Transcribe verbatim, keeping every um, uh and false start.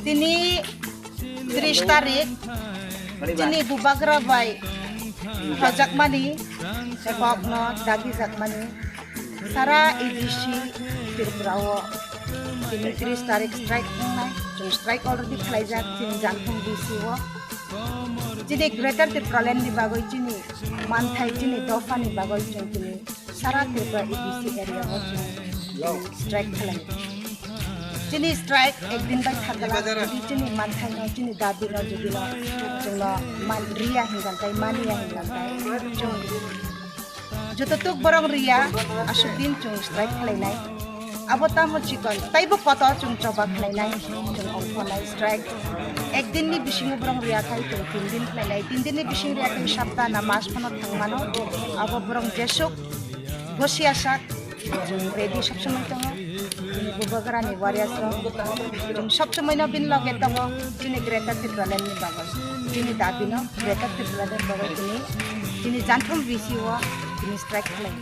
Tini tris tarik chini bubagra bai hojakmani kokno dagijakmani sara A D C Tripura o tini tris tarik strike wngnai. Chwng strike already khlaijak chini Jantham D C o. Chini Greater Tipraland ni bagwi chini manthai chini dopha ni bagwi chwng tini sara Tripura A D C area o chwng strike khlai. Chini strike ekdin bai thakgala, jodi chini manthai no, chini dabi no, jodi no, chwng no man riya hingan tai, maniya hingan tai, chwng joto tuk borok riya, aswk din chwng strike khlai nai. Abo tamo chikon, taibo kotor chwng choba khlai nai, chwng ongkhor nai strike. Ekdin ni bisingo borok riya khai chwng tin din khlai nai, tin din ni bising riya khai sapta na mas phano thang mano, abo borok jesuk Gosia sak, chwng ready sob somoi tongo. Chini bubagrani warriors rok. Chwng sob somoi no bini loge tongo. Chini Greater Tipraland ni bagwi. Chini dabi no Greater Tipraland ni bagwi chini, chini Jantham V C o chini strike khlai.